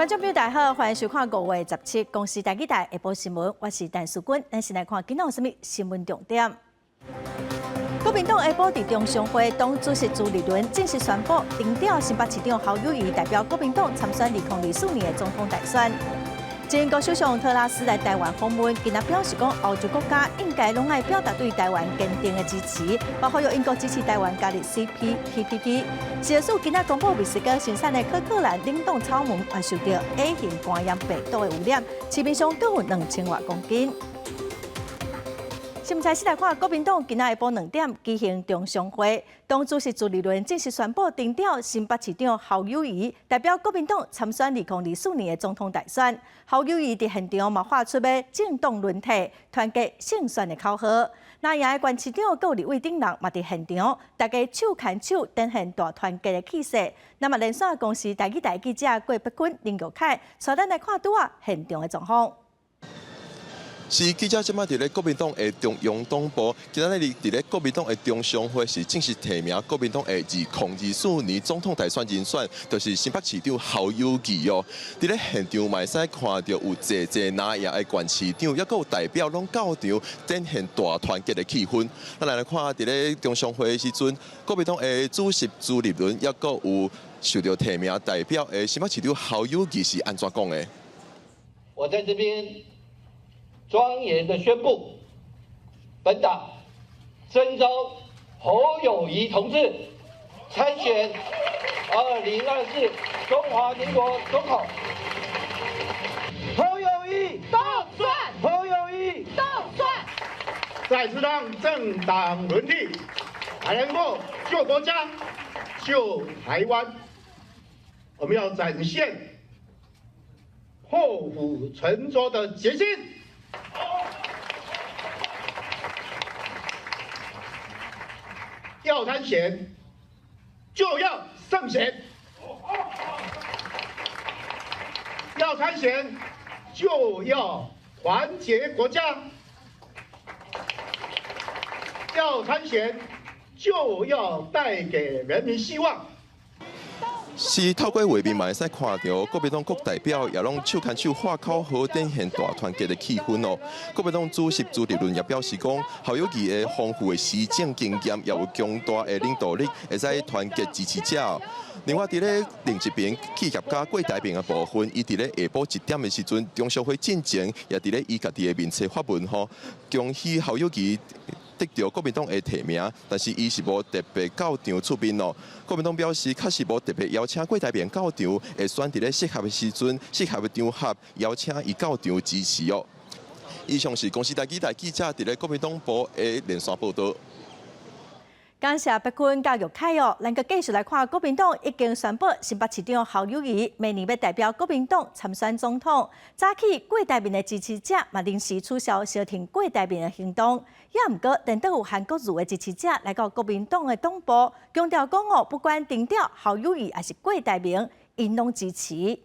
觀眾朋友大家好，歡迎收看5月17公視台語台下晡新聞，我是陳淑君。咱先來看今仔有啥物新聞重點。國民黨下晡佇中常會黨主席朱立倫正式宣布，定調新北市長侯友宜代表國民黨參選2024年的總統大選。前英國首相特拉斯來台灣訪問，今仔表示講，歐洲國家應該攏愛表達對台灣堅定的支持，包括用英國支持台灣加入 CPTPP。食藥署今仔公布，墨西哥生產的可可蘭冷凍草莓，也受著 A 型肝炎病毒的污染，市面上閣有2000外公斤。新聞開始來看，國民黨今仔下晡2點舉行中常會，黨主席朱立倫正式宣布定調新北市長侯友宜代表國民黨參選2024年的總統大選。侯友宜佇現場嘛喊出欲政黨輪替、團結勝選的口號。藍營的縣市長閣有立委等人嘛佇現場，大家手牽手展現大團結的氣勢。那麼連線公視台語台記者郭碧坤、林玉凱，帶咱來看拄仔現場的狀況。是記者這擺佇咧國民黨的中央黨部，今仔日佇咧國民黨的中常會是正式提名國民黨的2024年總統大選人選，就是新北市長侯友宜哦。佇咧現場嘛會使看著有濟濟藍營的縣市長，抑閣有代表攏到場，展現大團結的氣氛。咱來看佇咧中常會的時陣，國民黨的主席朱立倫，抑閣有受著提名代表的新北市長侯友宜是按怎講的？我在這邊莊嚴的宣布，本黨徵召侯友宜同志參選2024中華民國總統。侯友宜當選，侯友宜當選，再次讓政黨輪替，才能夠救國家、救台灣。我們要展現破釜沉舟的決心。要參選，就要勝選；要參選，就要團結國家；要參選，就要帶給人民希望。是透過畫面嘛會使看著國民黨各代表也攏手牽手喊口號，展現大團結的氣氛哦。國民黨主席朱立倫也表示講，侯友宜的豐富的施政經驗，也有強大的領導力，會使團結支持者。另外，佇咧另一邊企業家郭台銘的部分，伊佇咧下晡1點的時陣，中常會進前，也佇咧伊家己的面冊發文吼，恭喜侯友宜得著國民黨的提名，但是伊是無特別到場出面哦。國民黨表示，確實無特別邀請郭台銘到場，會選佇咧適合的時陣、適合的場合邀請伊到場支持哦。以上是公視台語台記者佇咧國民黨部的連線報道。感謝碧坤佮玉凱哦，咱閣繼續來看國民黨已經宣布新北市長侯友宜明年欲代表國民黨參選總統。早起郭台銘的支持者嘛臨時取消相挺郭台銘的行動，也毋過顛倒有韓國瑜的支持者來到國民黨的黨部，強調講哦，不管定調侯友宜抑是郭台銘，𪜶攏支持。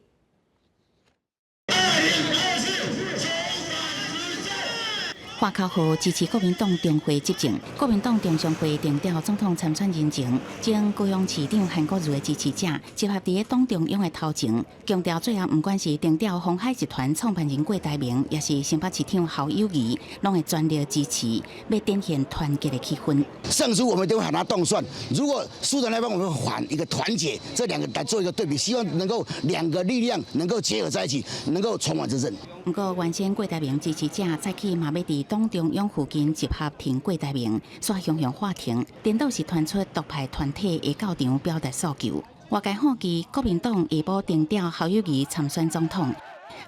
喊口號支持國民黨中會執政，國民黨中常會定調總統參選人前，前高雄市長韓國瑜的支持者集合佇黨中央的頭前，強調最後毋管是定調鴻海集團創辦人郭台銘，抑是新北市長侯友宜，攏會全力支持，欲展現團結的氣氛。勝出我們都喊他凍蒜，如果輸的那方，我們喊一個團結，這兩個來做一個對比，希望能夠兩個力量能夠結合在一起，能夠衝完這陣。毋過，原先郭台銘支持者早起嘛欲佇黨中央附近集合挺郭台銘，煞雄雄喊停，顛倒是傳出獨派團體會到場表達訴求。外界好奇國民黨下晡定調侯友宜參選總統，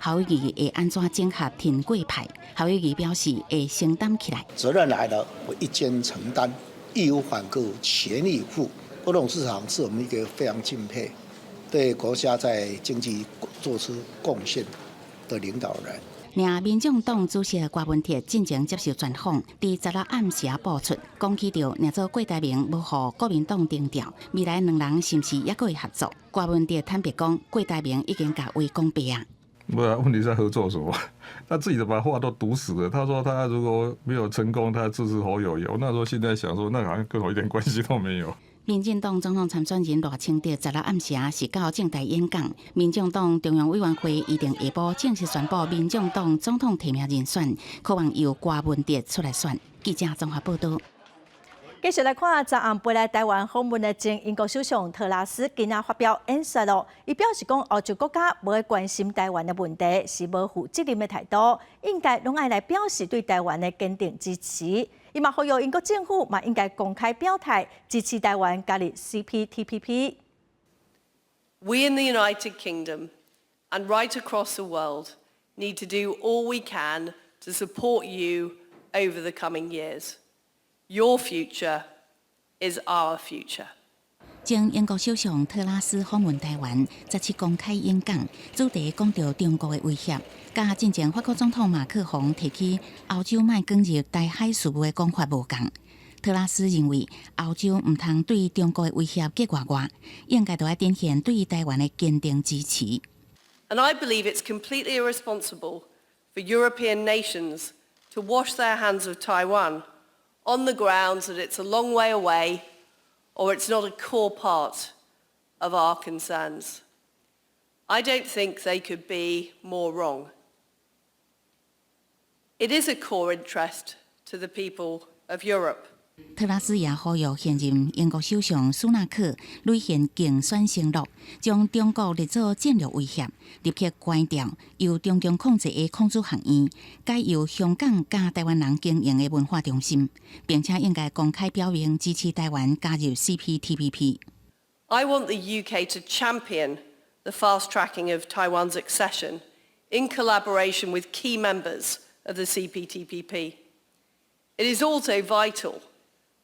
侯友宜會按怎整合挺郭派？侯友宜表示會承擔起來。責任來了，我一肩承擔，義無反顧，全力以赴。郭董事長是我們一個非常敬佩，對國家在經濟做出貢獻的領導人。爾民眾黨主席郭文鐵進前接受專訪，佇16暗時播出，講起著若做郭台銘無予國民黨定調，未來兩人是毋是猶閣會合作？郭文鐵坦白講，郭台銘已經共話講白啊。不啊，問題是合作什麼？他自己都把話都堵死了。他說他如果沒有成功，他支持侯友宜。我那時候現在想說，那好像跟我一點關係都沒有。民進黨總統參選人賴清德十六暗時是到政大演講，民眾黨中央委員會預定下晡正式宣布民眾黨總統提名人選，可望由柯文哲出來選。記者綜合報道。繼續來看，昨暗飛來台灣訪問的前英國首相特拉斯今仔發表演說囉，伊表示講，歐洲國家無愛關心台灣的問題，是無負責任的態度，應該攏愛來表示對台灣的堅定支持。伊嘛呼籲英國政府嘛應該公開表態支持台灣加入 CPTPP。 We in the United Kingdom and right across the world need to do all we can to support you over the coming years. Your future is our future. 前英國首相特拉斯訪問台灣，17公開演講，主題講著中國的威脅。佮進前法國總統馬克宏提起歐洲莫捲入台海事務的講法無仝。特拉斯認為歐洲毋通對中國的威脅隔外外，應該著愛展現對台灣的堅定支持。 And I believe it's completely irresponsible for European nations to wash their hands of Taiwan on the grounds that it's a long way away or it's not a core part of our concerns. I don't think they could be more wrong. It is a core interest to the people of Europe. 特拉斯也呼籲現任英國首相蘇納克履行競選承諾，將中國列做戰略威脅，立刻關掉由中共控制的孔子學院，改由香港佮台灣人經營的文化中心，並且應該公開表明支持台灣加入 CPTPP。 I want the UK to champion the fast-tracking of Taiwan's accession in collaboration with key members of the CPTPP. It is also vital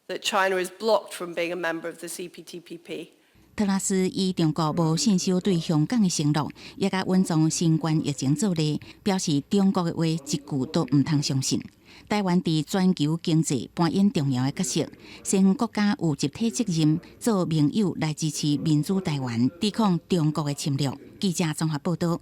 that China is blocked from being a member of the CPTPP. 特拉斯以中國無信守對香港的承諾，也共隱藏新冠疫情做例，表示中國的話一句都毋通相信。台灣佇全球經濟扮演重要的角色，西方國家有集體責任做盟友來支持民主台灣，抵抗中國的侵略。記者綜合報道。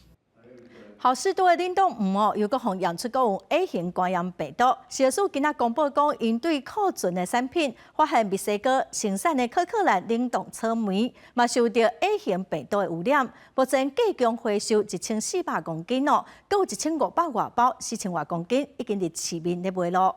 好市多的冷凍黃哦，又閣予驗出閣有 A 型肝炎病毒。食藥署今仔公布講，𪜶對庫存的產品發現墨西哥生產的可可蘭冷凍草莓，嘛受著 A 型病毒的污染。目前計共回收1400公斤哦，閣有1500外包，4000外公斤已經佇市面咧賣囉。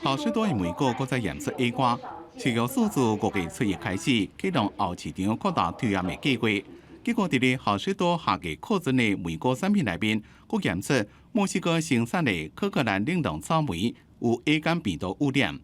好市多的莓果閣再驗出 A 肝，食藥署自5月初一開始啟動後市場擴大抽驗的計劃。結果，佇咧好市多下架庫存的莓果產品內面，閣驗出墨西哥生產的可可蘭冷凍草莓有 A 肝病毒污染。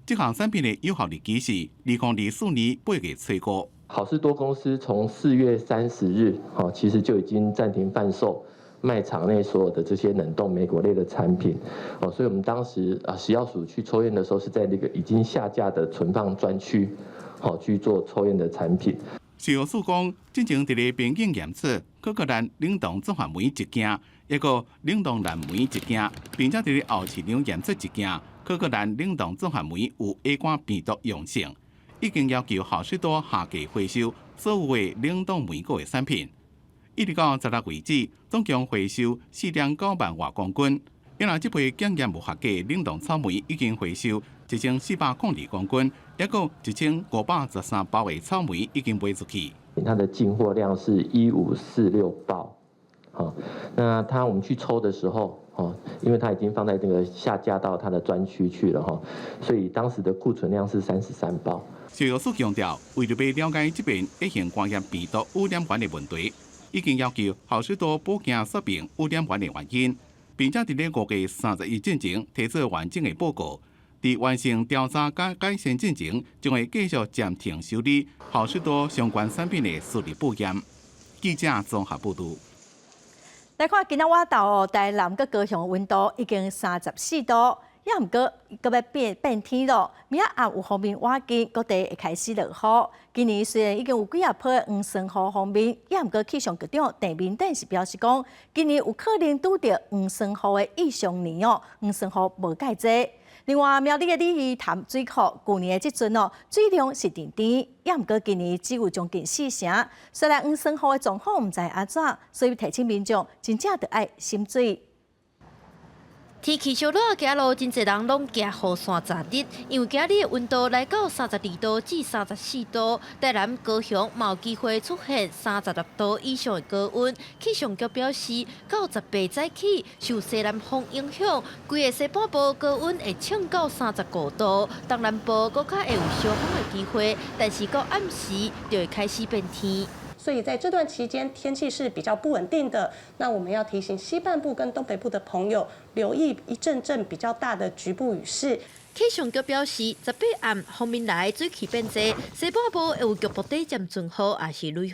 這項產品的有效日期是2024年8月初五。好市多公司從4月30日，其實就已經暫停販售賣場內所有的這些冷凍莓果類的產品。哦，所以我們當時啊，食藥署去抽驗的時候，是在那個已經下架的存放專區，好去做抽驗的產品。食藥署講，進前佇咧邊境驗出可可蘭冷凍綜合莓一件，抑閣冷凍藍莓一件，並且佇咧後市場驗出一件可可蘭冷凍綜合莓有 A 肝病毒陽性，已經要求好市多下架回收所有的冷凍莓果的產品。一直到十六為止，總共回收4.9萬外公斤。因為這批檢驗無合格冷凍草莓已經回收1402公斤，抑閣1513包的草莓已經賣出去。它的進貨量是1546包，好，那它我們去抽的時候，哦，因為它已經放在這個下架到它的專區去了哈，所以當時的庫存量是33包。食藥署強調，為著欲了解這遍 A 型肝炎病毒污染源的問題，已經要求好市多補件說明污染源的原因，並且佇咧5月31進前提出完整的報告。佇完成調查佮改善進前，將會繼續暫停修理好市多相關產品的私立保險。記者綜合報導。來看今仔晚晝哦，台南佮高雄溫度已經34度，猶毋過閣欲變變天囉。明仔暗有鋒面倚近，各地會開始落雨。今年雖然已經有幾仔波黃酸雨鋒面，猶毋過氣象局長鄭明典是表示講，今年有可能拄著黃酸雨的異常年哦，黃酸雨無蓋濟。另外，苗栗的鯉魚潭水庫，舊年的這陣哦，水量是甜甜，猶毋過今年只有將近四成。雖然黃酸雨的狀況毋知按怎，所以提醒民眾真正著愛惜水。天氣燒熱，街路真濟人攏舉雨傘遮日，因為今日溫度來到32度至34度，台南、高雄嘛有機會出現36度以上的高溫。氣象局表示，到18早起受西南風影響，規个西半部高溫會衝到35度，東南部閣較會有小風的機會，但是到暗時就會開始變天。所以在這段期間，天氣是比較不穩定的。那我們要提醒西半部跟東北部的朋友，留意一陣陣比較大的局部雨勢。氣象局表示，18暗鋒面來水汽變濟，西半部會有局部短暫陣雨，抑是雷雨。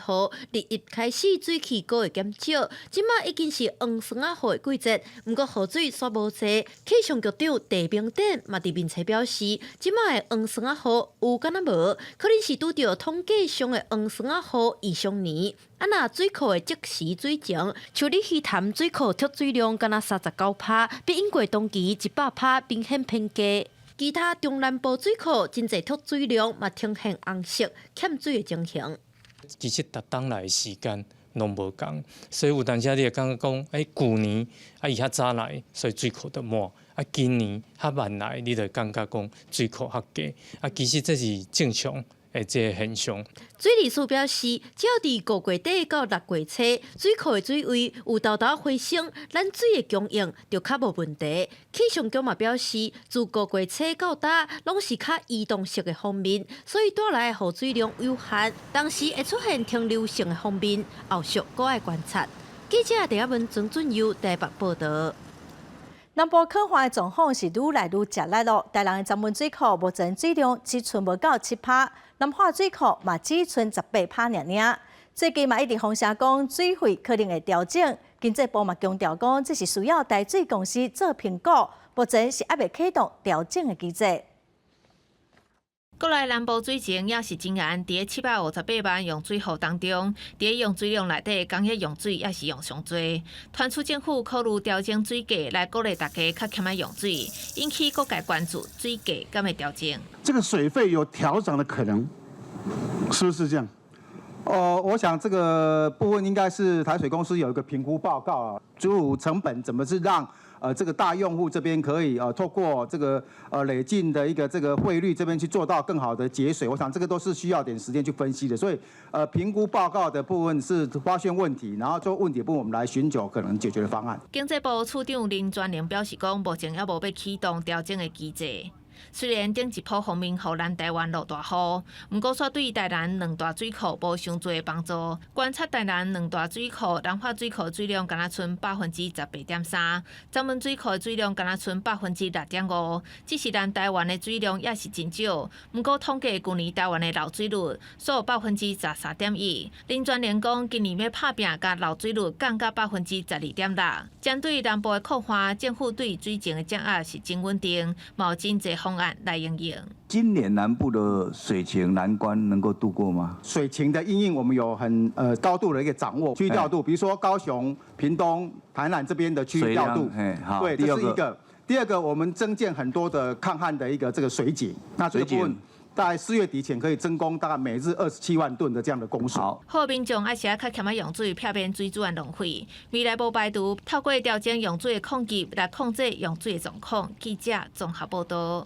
日日開始水汽閣會減少，這馬已經是黃霜仔雨的季節，毋過雨水煞無濟。氣象局長鄭明典嘛佇面冊表示，這馬的黃霜仔雨有敢若無，可能是拄著統計上的黃霜仔雨異常年。啊，若水庫的即時水情，像鯉魚潭水庫蓄水量敢若39%，比應過同期100%明顯偏低。其他中南部水庫真濟蓄水量嘛呈現紅色欠水的情形。其實逐冬來的時間攏無仝，所以有當時你會感覺講，欸，舊年啊伊較早來，所以水庫就滿；啊，今年較慢來，你就會感覺講水庫較低。啊，其實這是正常的這个現象。水利署表示，只要佇5月底到6月初，水庫的水位有沓沓回升，咱水的供應就較無問題。氣象局嘛表示，自5月初到今，攏是較移動式的鋒面，所以帶來的雨水量有限，當時會出現停留性的鋒面，後續閣愛觀察。記者鄭亞文、曾俊佑台北報導。南部乾旱的狀況是愈來愈食力囉。台南的石門水庫目前水量只賰無夠7%，南化水庫嘛只賰18%爾爾。最近嘛一直風聲講水費可能會調整，經濟部嘛強調講這是需要台水公司做評估，目前是猶未啟動調整的機制。國內南部水情也是真嚴，佇758萬用水戶當中，佇用水量內底，工業用水也是用上濟。傳出政府考慮調整水價來鼓勵大家較儉仔用水，引起各界關注水價敢會調整。這個水費有調整的可能，是不是這樣？哦，我想這個部分應該是台水公司有一個評估報告啊，諸如成本怎麼是讓這個大用戶這邊可以透過這個累進的一個這個費率這邊去做到更好的節水，我想這個都是需要點時間去分析的。所以評估報告的部分是發現問題，然後做問題部分我們來尋求可能解決的方案。經濟部次長林全能表示講，目前猶無欲啟動調整的機制。雖然頂一波鋒面予南台灣落大雨，毋過煞對台南兩大水庫無傷濟幫助。觀察台南兩大水庫，南化水庫水量敢若賰18.3%，石門水庫水量敢若賰6.5%。只是南台灣的水量也是真少。毋過統計舊年台灣的漏水率，煞13.1%。林全能講，今年欲拍拚共漏水率降到12.6%。針對南部的擴旱，政府對水情的掌握是真穩定，嘛有真濟方案來應用。今年南部的水情難關能夠度過嗎？水情的因應，我們有很高度的一個掌握，區域調度，比如說高雄、屏東、台南這邊的區域調度，對，這是一個。第二個，我們增建很多的抗旱的一個這個水井，那這個部分大概4月底前可以增供大概每日27萬噸的這樣的供水。好，民眾還是愛較儉仔用水，避免水資源浪費。未來無排除透過調整用水的控制來控制用水的狀況。記者綜合報導。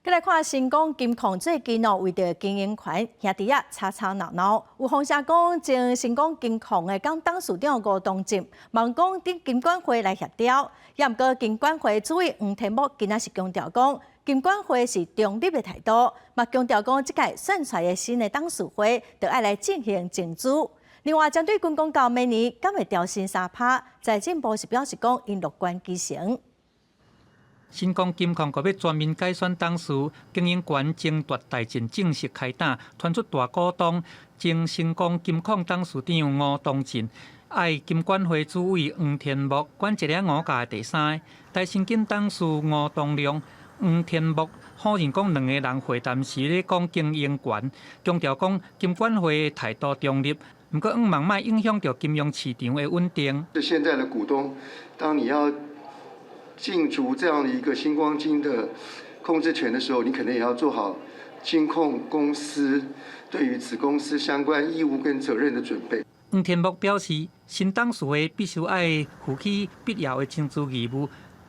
再來看新光金控最近哦，為著經營權兄弟仔吵吵鬧鬧，有風聲講前新光金控的講董事長吳東進，望講佇金管會來協調，也毋過金管會主委黃天牧今仔是強調講，金管會是中立的態度，嘛強調講這屆選出來的新的董事會，著愛來進行增資。另外，針對軍公教明年敢會調薪3%，財政部是表示講𪜶樂觀其成。新光金控閣欲全面改選董事，經營權爭奪大戰正式開打，傳出大股東前新光金控董事長吳東進，愛金管會主委黃天牧管一領五家的第三个，台新金董事吳東亮、黃天牧否認講兩个人會談時咧講經營權，強調講金管會態度中立，毋過向望莫影響著金融市場的穩定。現在的股東，當你要競逐這樣的一個新光金的控制權的時候，你可能也要做好金控公司對於子公司相關義務跟責任的準備。黃天牧表示，新董事會必須愛負起必要的增資義務。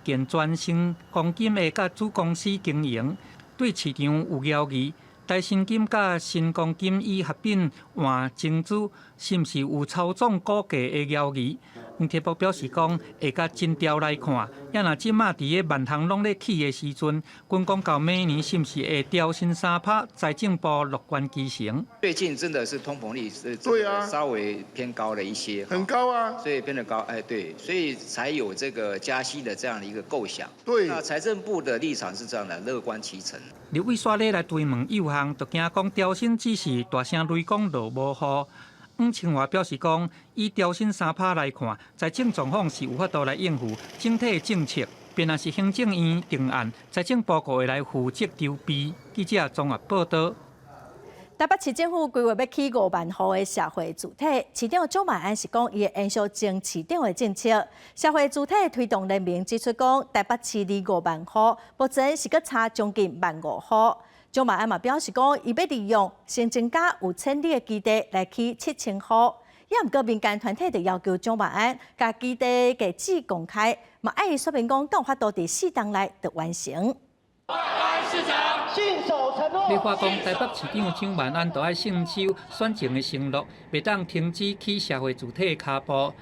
健全新光金會佮子公司經營，對市場有疑義。台新金佮新光金以合併換增資，是毋是有操縱股價的疑義？黃鐵博表示講，會共盡調來看。也若這馬佇咧萬項攏咧起的時陣，軍公教明年是毋是會調薪3%？財政部樂觀其成。最近真的是通膨率是對啊，稍微偏高了一些，很高啊，所以變得高，哎對，所以才有這個加息的這樣的一個構想。對，那財政部的立場是這樣的，樂觀其成。立委煞咧來追問有項，就驚講調薪只是大聲雷公落無雨。黃清華表示講，以調薪3%來看，財政狀況是有法度來應付整體政策，便若是行政院定案，財政部閣會來負責籌備。記者綜合報道。台北市政府規劃欲起5萬戶的社會住宅，市長蔣萬安是講，伊會延續前市長的政策。社會住宅推動聯盟指出講，台北市離5萬戶，目前是閣差將近1萬5戶。蔣萬安嘛表示講，伊欲利用新增加有潛力的基地來起7000戶。也毋過民間團體就要求蔣萬安共基地地址公開，嘛愛伊說明講，敢有法度佇4冬內就完成。市長信守承諾。立法講，台北市長蔣萬安著愛信守選前的承諾，袂當停止起社會住宅的跤步。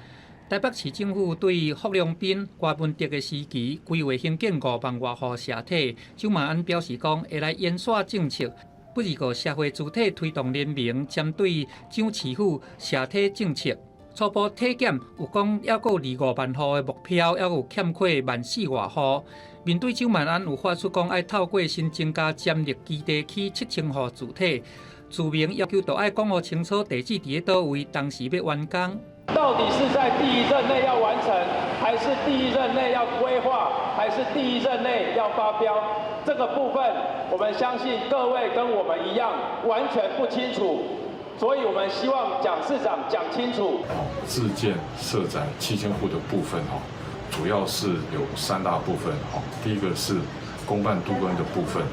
台北市政府對郝龍斌、柯文哲的時期規劃興建5萬外戶社宅，蔣萬安表示講會來延續政策。不過社會住宅推動聯盟針對蔣市府社宅政策初步體檢有講，猶閣離5萬戶的目標，猶有欠缺1萬4外戶。面對蔣萬安有發出講愛透過新增加潛力基地起7000戶住宅，自明要求著愛講予清楚地址佇咧佗位，當時欲完工。到底是在第一任內要完成，還是第一任內要規劃，還是第一任內要發標？這個部分，我們相信各位跟我們一樣完全不清楚，所以我們希望蔣市長講清楚。自建社宅7000戶的部分，主要是有三大部分，第一個是公辦都更的部分，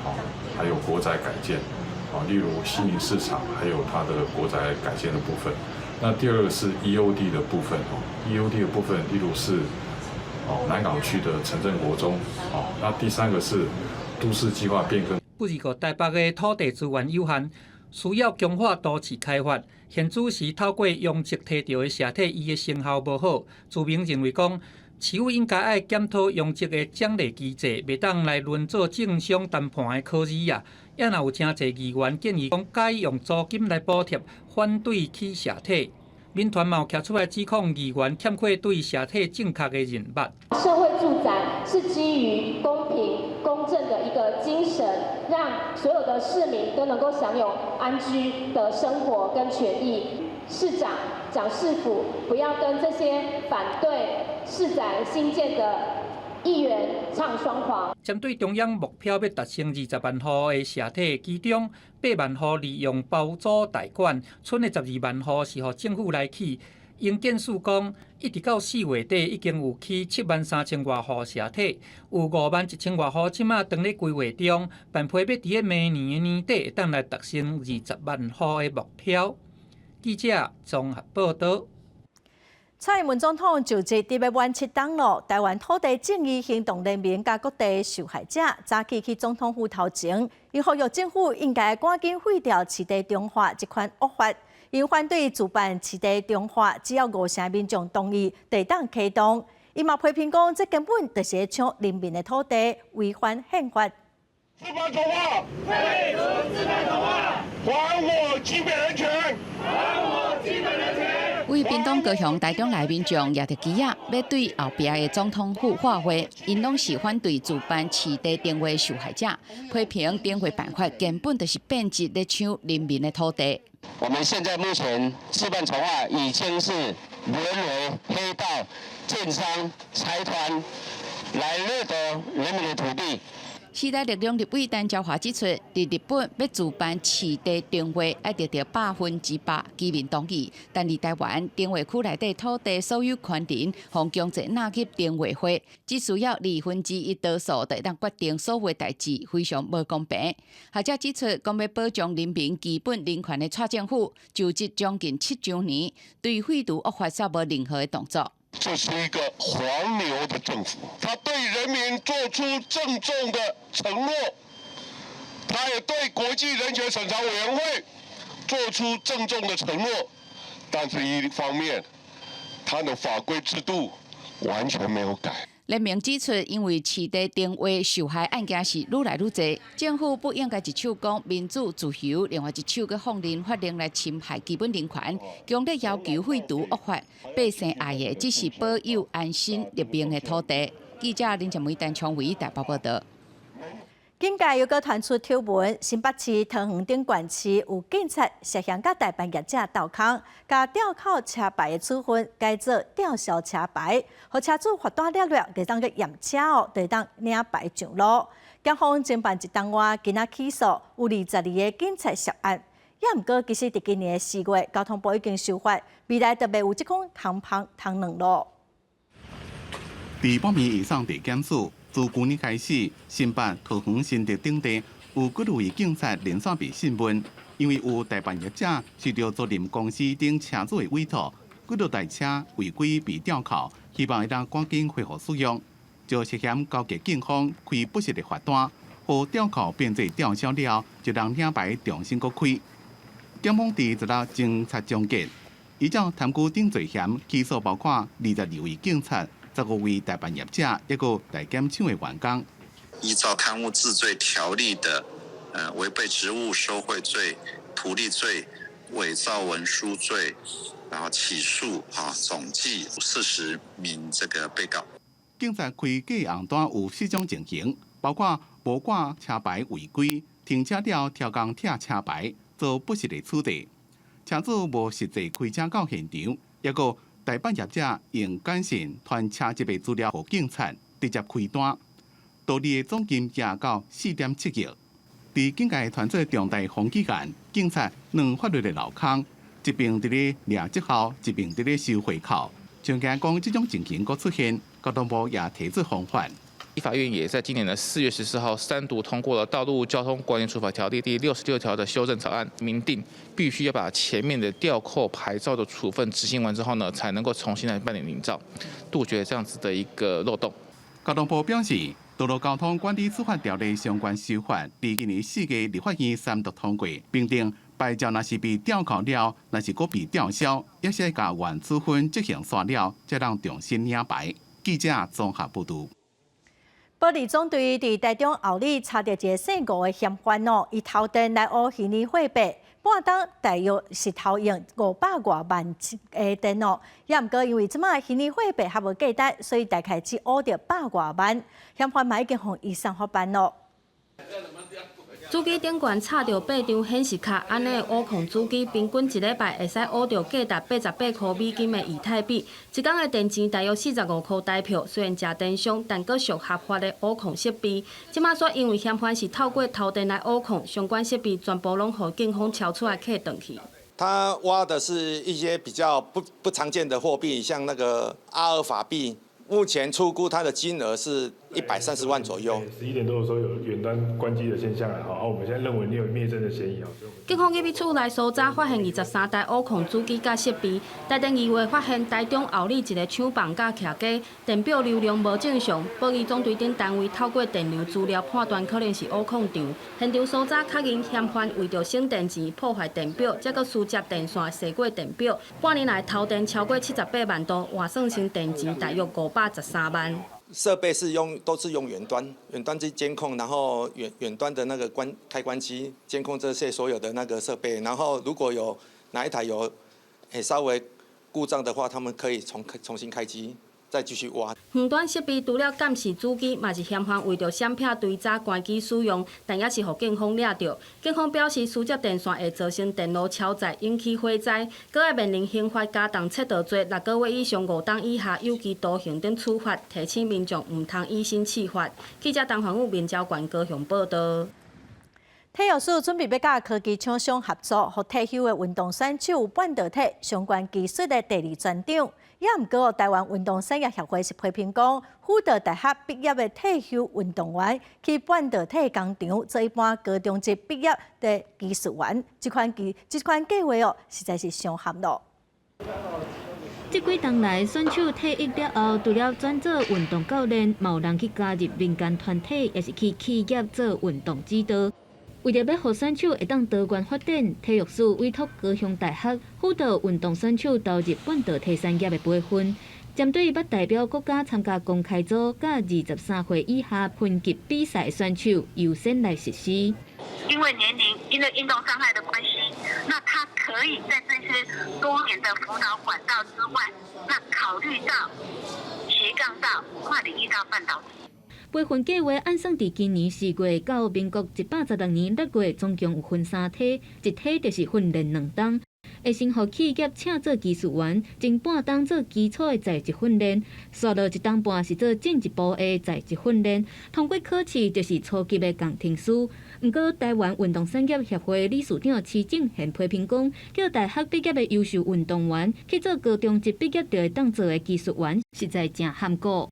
還有國宅改建，例如西寧市場，還有它的國宅改建的部分。那第二個是 EOD 的部分，EOD 的部分，例如是南港區的城鎮國中，那第三個是都市計劃變更。不過台北的土地資源有限，需要強化都市開發。現主時透過容積提著的社宅，伊的成效無好。自民認為講，市府應該愛檢討容積的獎勵機制，袂當來淪做政商談判的考試啊！也若有誠濟議員建議講，改用租金來補貼，反對起社宅。民團嘛有徛出來指控議員欠缺對社宅正確的認捌。社會住宅是基於公平公正的一個精神，讓所有的市民都能夠享有安居的生活跟權益。市長、蔣市府不要跟這些反對市宅興建的議員唱雙簧。針對中央目標欲達成20萬戶的社宅，其中8萬戶利用包租代管，賰的12萬戶是予政府來起。營建署講，一直到4月底已經有起7萬3千外戶社宅，有5萬1千外戶這馬當咧規劃中，辦批欲佇咧明年的年底會當來達成20萬戶的目標。記者綜合報道。蔡英文總統就職佇欲滿7冬囉，台灣土地正義行動聯盟佮各地受害者早起去總統府頭前，伊呼籲政府應該趕緊廢掉市地重劃這款惡法，𪜶反對自辦市地重劃，只要5成民眾同意，就會當啟動。伊嘛批評講，這根本就是搶人民的土地，違反憲法。自辦重劃，廢除自辦重劃，還我基本人權，還我基本人權。位屏東高雄、台中來民眾攑著旗仔，欲對後壁的總統府喊話，𪜶攏是反對自辦市地重劃受害者，批評重劃辦法根本就是變質咧搶人民的土地。我們現在目前自辦重劃已經是淪為黑道、建商、財團來掠奪人民的土地。時代力量立委陳椒華指出，佇日本欲自辦市地重劃，愛得著100%居民同意，但佇台灣重劃區內底土地所有權人，予強制納入重劃會，只需要1/2多數就會當決定所有代誌，非常無公平。學者指出，講欲保障人民基本人權的蔡政府，就職將近7週年，對廢除惡法煞無任何的動作。這是一個黃牛的政府，他對人人民做出鄭重的承諾，他也對國際人權審查委員會做出鄭重的承諾，但是一方面，他的法規制度完全沒有改。聯盟指出，因為市地電話受害案件是愈來愈濟，政府不應該一手講民主自由，另外一手閣放任法令來侵害基本人權，強烈要求廢除惡法。百姓愛的只是保有安身立命的土地。記者林靜梅、陳昌維台北報道。警界又閣傳出醜聞，新北市桃園頂懸市有警察涉嫌佮代辦業者鬥空，共吊扣車牌的處分改做吊銷車牌，予車主罰單了了，會當去驗車哦，就會當領牌上路。檢方偵辦一冬外，今仔起訴有22個警察涉案。也毋過，其實佇今年4月，交通部已經修法，未來就袂有這款空芳通兩路。佇半暝以上地檢署，自舊年開始，新北、桃園、新竹等地有幾位警察連續被訊問，因為有代辦業者受到租賃公司等車主的委託，幾多台車違規被吊扣，希望會當趕緊恢復使用，就涉嫌勾結警方開不實的罰單，予吊扣變做吊銷了，就讓領牌重新閣開。檢方佇十六偵查終結，依照貪污等罪嫌起訴，包括22位警察、15位代辦業者，一個代檢廠的員工。依照貪污治罪條例的，違背職務收賄罪、圖利罪、偽造文書罪，然後起訴啊，總計40名這個被告。警察開假紅單有四種情形，包括無掛車牌違規、停車了刁工拆車牌做不實的取締、車主無實際開車到現場，抑閣代辦業者用簡訊傳車籍的資料予警察，直接開單，圖利的總金額到4.7億。佇警界傳出重大風紀案，警察兩法律的漏空，一邊佇咧掠績效，一邊佇咧收回扣。像驚講這種情形閣出現，交通部也提出防範。立法院也在今年的4月14號三讀通過了《道路交通管理處罰條例》第66條的修正草案，明定必須要把前面的吊扣牌照的處分執行完之後呢，才能夠重新來辦理領照，杜絕這樣子的一個漏洞。交通部表示，《道路交通管理處罰條例》相關修法，佇今年4月立法院三讀通過，並定牌照若是被吊扣了，若是閣被吊銷，抑是共原處分執行煞了，才通重新領牌。記者綜合報導。保利總隊佇台中后里查著一个姓吳的嫌犯哦，伊偷電來挖虛擬貨幣，半冬大約是偷用500外萬的電哦。也毋過因為這擺虛擬貨幣較無價值，所以大概只挖著百外萬。嫌犯嘛已經予移送法辦咯。主機頂懸插著八張顯示卡，按呢挖礦主機平均一禮拜會使挖著價值88塊美金的以太幣。一工的電錢大約45塊台票。雖然誠電傷，但閣屬合法的挖礦設備。這馬煞因為嫌犯是透過偷電來挖礦，相關設備全部攏予警方抄出來扣轉去。他挖的是一些比較不常見的貨幣，像那個阿爾法幣。目前初估它的金額是130萬左右。 11點多的時候有遠端關機的現象啊，好，我們現在認為你有滅證的嫌疑啊。警方入去厝內搜查，發現23台挖礦主機佮設備。台電2月發現台中后里一个廠房佮徛家電表流量無正常，保義總隊等單位透過電流資料判斷可能是挖礦場。現場搜查確認嫌犯為著省電錢破壞電表，才閣私接電線踅過電表。半年來偷電超過78萬度，換算成電錢大約513萬。設備是用都是用遠端，遠端去監控，然後遠端的那個關開關機監控這些所有的那個設備，然後如果有哪一台有稍微故障的話，他們可以重新開機，再繼續挖。遠端設備除了監視主機，嘛是嫌犯為著閃避追查關機使用，但也是予警方掠著。警方表示，私接電線會造成電路超載，引起火災，閣愛面臨刑罰加重竊盜罪，6個月以上5冬以下有期徒刑等處罰。提醒民眾毋通以身試法。記者陳宏武、民交縣高雄報道。體育署準備欲佮科技廠商合作，予退休的運動選手半導體相關技術的第二專長。也毋過，臺灣運動產業協會是批評講，輔導大學畢業的退休運動員去半導體工廠做一般高中職畢業的技術員，這款計劃哦，實在是傷含咯。這幾冬來，選手退役了後，除了轉做運動教練，嘛有人去加入民間團體，抑是去企業做運動指導。為著欲予選手會當多元發展，體育署委託高雄大學輔導運動選手投入半導體產業的培訓。針對欲代表國家參加公開組佮23歲以下分級比賽選手，優先來實施。因為年齡，因為運動傷害的關係，那他可以在這些多年的輔導管道之外，那考慮到斜槓到跨領域到半導體。培訓計劃按算佇今年4月到民國116年6月，總共有分三梯，一梯就是訓練2冬，會先予企業請做技術員，前半冬做基礎的在職訓練，紲落一冬半是做進一步的在職訓練，通過考試就是初級的工程師。毋過，台灣運動產業協會理事長施正賢批評講，叫大學畢業的優秀運動員去做高中一畢業就會當做的技術員，實在誠譀古。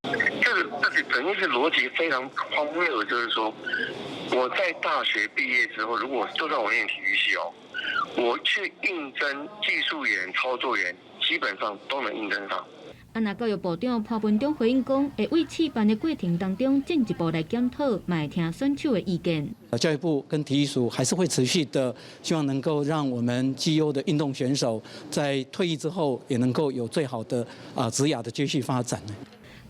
整個是邏輯非常荒謬，就是說，我在大學畢業之後，如果就算我念體育系哦，我去應徵技術員、操作員，基本上都能應徵上。啊，若教育部長潘文忠回應講，會為試辦的過程當中進一步來檢討，嘛會聽選手的意見。教育部跟體育署還是會持續的，希望能夠讓我們績優的運動選手在退役之後，也能夠有最好的啊職涯的繼續發展。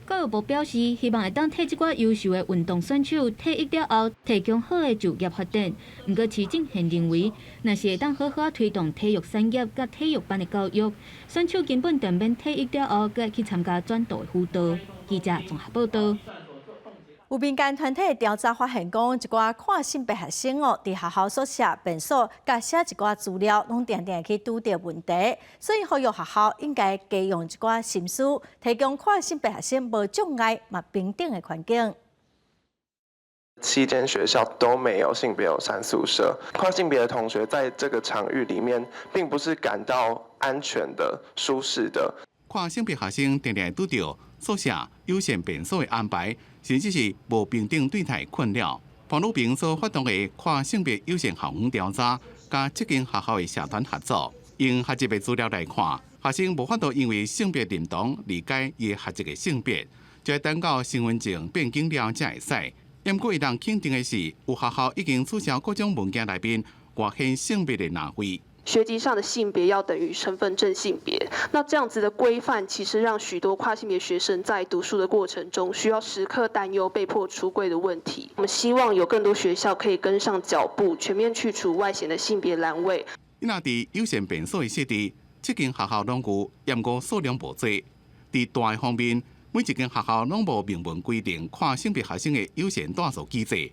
教育部表示，希望會當替這寡優秀的運動選手退役了後，提供好的就業發展。毋過，施正賢認為，若是會當好好推動體育產業佮體育班的教育，選手根本就毋免退役了後，閣去參加轉導的輔導。記者綜合報道。有民間團體調查發現，講一寡跨性別學生哦，佇學校宿舍、便所，佮寫一寡資料，攏定定去拄著問題，所以呼籲學校應該加用一寡心思，提供跨性別學生無障礙嘛平等的環境。 七間學校都沒有性別友善宿舍，跨性別的同學在這個場域裡面，並不是感到安全的、舒適的。跨性別學生定定拄著宿舍友善便所的安排，甚至是無平等對待困擾。潘汝平所發動的跨性別友善校園調查，佮七間學校的社團合作，用學習的資料來看，學生無法度因為性別認同理解伊學習的性別，就等到身份證變更了才會使。毋過，會當肯定的是，有學校已經取消各種文件內面外顯性別的欄位。學籍上的性別要等於身份證性別，那這樣子的規範其實讓許多跨性別學生在讀書的過程中，需要時刻擔憂被迫出櫃的問題。我們希望有更多學校可以跟上腳步，全面去除外顯的性別欄位。若佇友善便所的設置，七間學校攏有，毋過數量無濟。佇大方面，每一間學校攏無明文規定跨性別學生的友善住宿機制，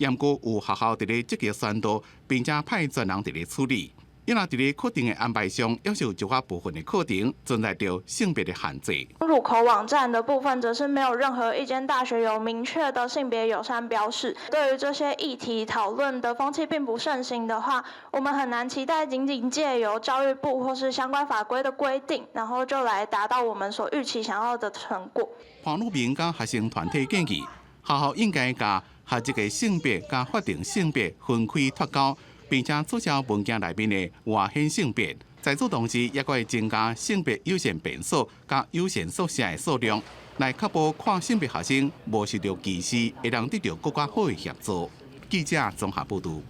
毋過有學校佇咧積極宣導，並且派專人佇咧處理。因為佇咧課程的安排上，猶是有一寡部分的課程存在著性別的限制。入口網站的部分，則是沒有任何一間大學有明確的性別友善標識。對於這些議題討論的風氣並不盛行的話，我們很難期待僅僅借由教育部或是相關法規的規定，然後就來達到我們所預期想要的成果。黃汝明佮學生團體建議，學校應該共學籍的性別佮法定性別分開脫鈎。並且取消文件內面的外顯性別，在此同時，猶閣會增加性別友善便所佮友善宿舍的數量，來確保跨性別學生無受著歧視，會當得著閣較好的協助。記者綜合報導。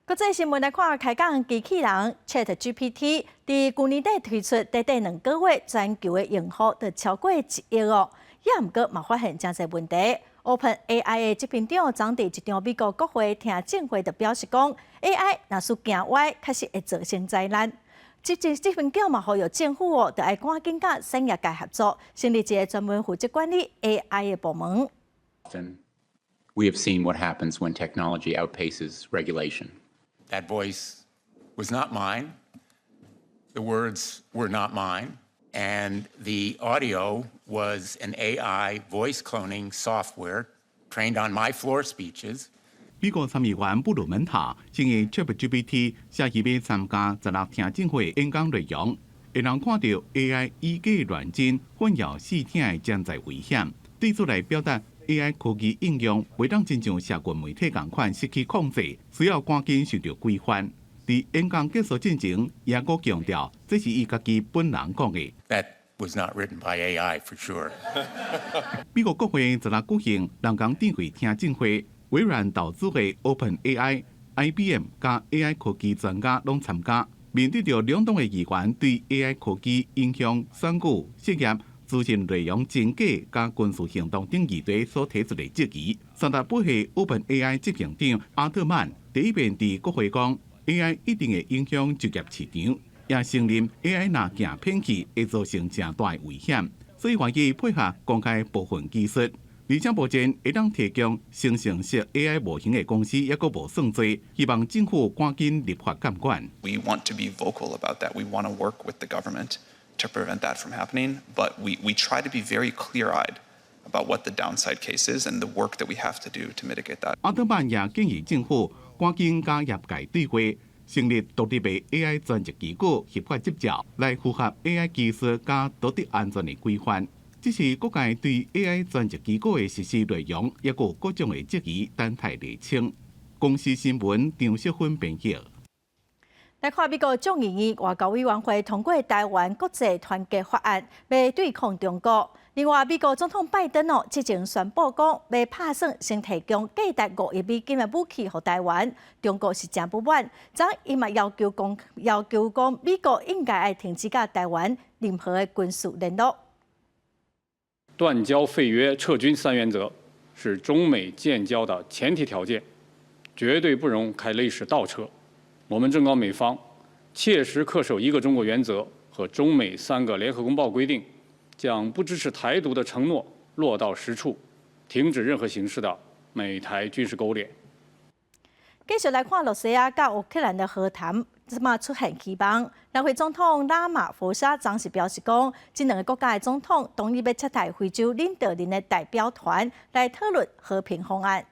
國際新聞來看，開講機器人 ChatGPT 佇舊年底推出，短短2個月，全球的用戶就超過1億哦。也毋過嘛發現誠濟問題。OpenAI 的執行長昨佇一場美國國會聽證會就表示講，AI 若是行歪，確實會造成災難。執行長嘛呼籲政府哦，著愛趕緊佮產業界合作，成立一個專門負責管理 AI 的部門。 We have seen what happens when technology outpaces regulation. That voice was not mine. The words were not mine. And the audio was an AI voice cloning software trained on my floor speeches. 美國參議員布魯門塔承認 ChatGPT 寫伊欲參加16聽證會演講內容，會人看到 AI 以假亂真、混淆視聽的潛在危險，對此來表達 AI 科技應用袂當親像社群媒體仝款失去控制，需要趕緊受著規範。佇演講結束進前，也閣強調這是伊家己本人講的。 That Was not written by AI for sure. 美國國會昨昏舉行人工智慧聽證會，微軟投資的 OpenAI、IBM 佮 AI 科技專家攏參加。面對著兩黨的議員對 AI 科技影響選舉、失業、資訊內容真假佮軍事行動等議題所提出的質疑，38歲 OpenAI 執行長阿特曼第一遍佇國會講，AI 一定會影響就業市場，也承認 AI 若行偏去會造成誠大的危險，所以願意配合公開部分技術。而且目前會當提供生成式 AI 模型的公司猶閣無算濟，希望政府趕緊立法監管。 We want to be vocal about that. We want to work with the government to prevent that from happening, but we try to be very clear-eyed about what the downside case is and the work that we have to do to mitigate that. 阿特曼也建議政府趕緊佮業界對話，成立獨立的 AI 專責機構合法執照，來符合 AI 技術佮道德安全的規範。只是各界對 AI 專責機構的實施內容，猶閣有各種的質疑，等待釐清。公視新聞張淑芬編譯。來看美國眾議院外交委員會通過台灣國際團結法案，欲對抗中國。另外，美國總統拜登哦，之前宣布講，欲拍算先提供價值5億美金的武器予台灣，中國是誠不滿，昨伊嘛要求講，美國應該愛停止佮台灣任何的軍事聯絡。斷交、廢約、撤軍三原則是中美建交的前提條件，絕對不容開歷史倒車。我們正告美方，切實恪守一個中國原則和中美三個聯合公報規定，將不支持台獨的承諾落到實處，停止任何形式的美台軍事勾連。繼續來看，羅西亞佮烏克蘭的和談，這馬出現希望。南非總統拉馬福沙昨時表示講，這兩个國家的總統同意欲撤派非洲領導人的代表團來討論和平方案。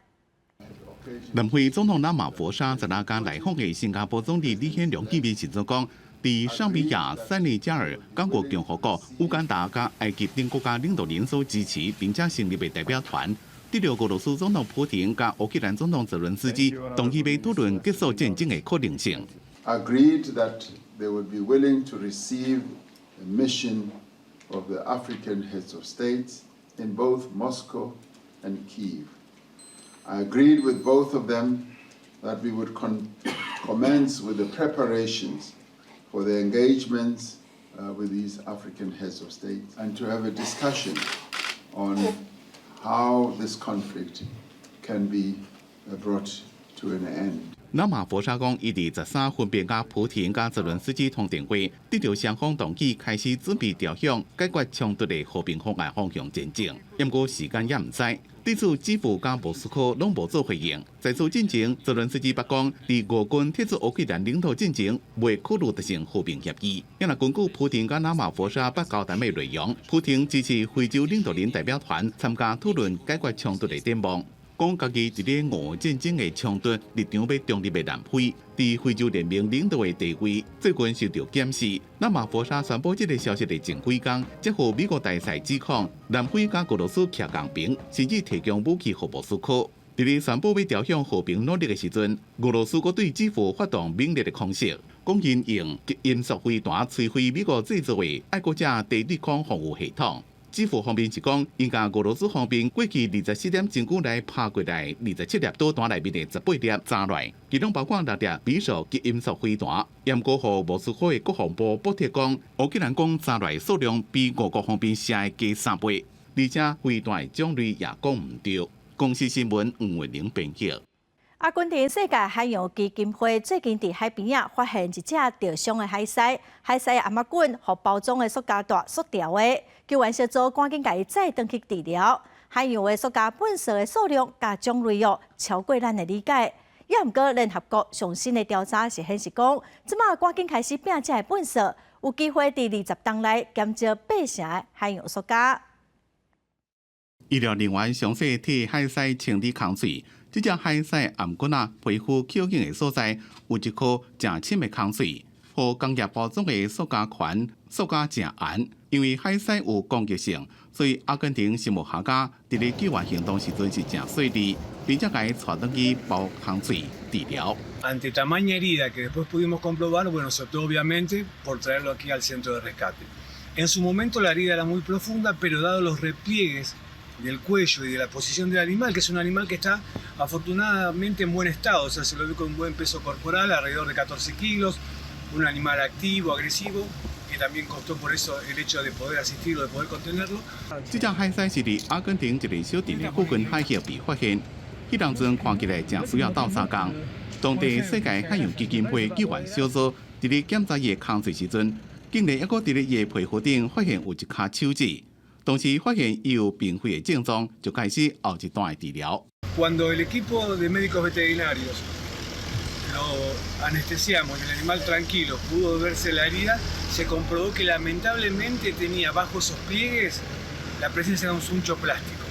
南非總統拉馬福沙昨昏佮來訪的新加坡總理李顯龍見面時陣講，佇尚比亞、塞內加爾、剛果共和國、烏干達佮埃及等國家領導人所支持，並且成立的代表團。得著俄羅斯總統普廷佮烏克蘭總統澤倫斯基同意欲討論結束戰爭的可能性。 Agreed that they would be willing to receive a mission of the African heads of states in both Moscow and Kiev. I agreed with both of them that we would commence with the preparations for the engagements with these African heads of state and to have a discussion on how this conflict can be brought to an end. 拉馬佛沙講，伊佇13分別佮普廷佮澤倫斯基通電話，得著雙方同意開始準備朝向解決衝突的和平方案方向前進。毋過時間猶毋知。對此，基輔佮莫斯科攏無做回應。在此進前，澤倫斯基捌講，佇俄軍撤出烏克蘭領土進前，袂考慮達成和平協議。若根據普廷佮拉馬佛沙捌交談的內容，普廷支持非洲領導人代表團參加討論解決衝突的展望。講家己佇咧俄戰爭的衝突立場欲中立的南非，佇非洲聯盟領導的地位最近受到檢視。拉馬佛沙宣布這个消息的前幾工，接獲美國大使指控南非佮俄羅斯徛仝爿，甚至提供武器予莫斯科。佇咧宣布欲朝向和平努力的時陣，俄羅斯閣對基輔發動猛烈的空襲，講𪜶用極音速飛彈摧毀美國製造的愛國者地對空防禦系統。基輔方面是講，𪜶共俄羅斯方面過去24點鐘內來拍過來27粒導彈內面的18粒炸落，其中包括六粒匕首極音速飛彈。毋過，予莫斯科的國防部駁斥講，烏克蘭講炸落數量比俄國方面射的加3倍，而且飛彈的種類也講毋著。公視新聞黃慧玲編譯。阿根廷世界海洋基金會最近佇海邊仔發現一隻著傷的海獅，海獅頷仔頸予包裝的塑膠袋束牢的，救援小組趕緊共伊載轉去治療。海洋的塑膠垃圾的數量佮種類哦，超過咱的理解。也毋過聯合國上新的調查是顯示講，這馬趕緊開始拚這的垃圾，有機會佇20冬內減少8成的海洋塑膠。醫療人員詳細替海獅清理空喙。這隻海獅頷頸仔皮膚口頸的所在有一顆誠深的空喙，予工業包裝的塑膠環塑膠誠絚。因為海獅有攻擊性，所以阿根廷生物學家佇咧救援行動時陣是誠細膩，並且共伊帶轉去包空喙治療。 Ante tamaña herida que después pudimos comprobar, bueno, se optó obviamente por traerlo aquí al centro de rescate. En su momento la herida era muy profunda, pero dado los repliegues del cuello y de la posición del animal, que es un animal que está afortunadamente en buen estado, o sea, se lo ve con buen peso corporal, alrededor de 14 kilos, un animal activo, agresivo, que también costó por eso el hecho de poder asistirlo, de poder contenerlo. 這隻海獅是佇阿根廷一个小鎮的附近海域被發現，彼當陣看起來誠需要鬥相共。當地世界海洋基金會救援小組佇咧檢查伊的空喙時陣，竟然猶閣佇咧伊的皮膚頂發現有一跤手指。當時發現伊有貧血的症狀，就開始後一段的治療。 Cuando el equipo de médicos veterinarios lo anestesiamos y el animal tranquilo pudo verse la herida, se comprobó que lamentablemente tenía bajo esos pliegues la presencia de un suncho plástico.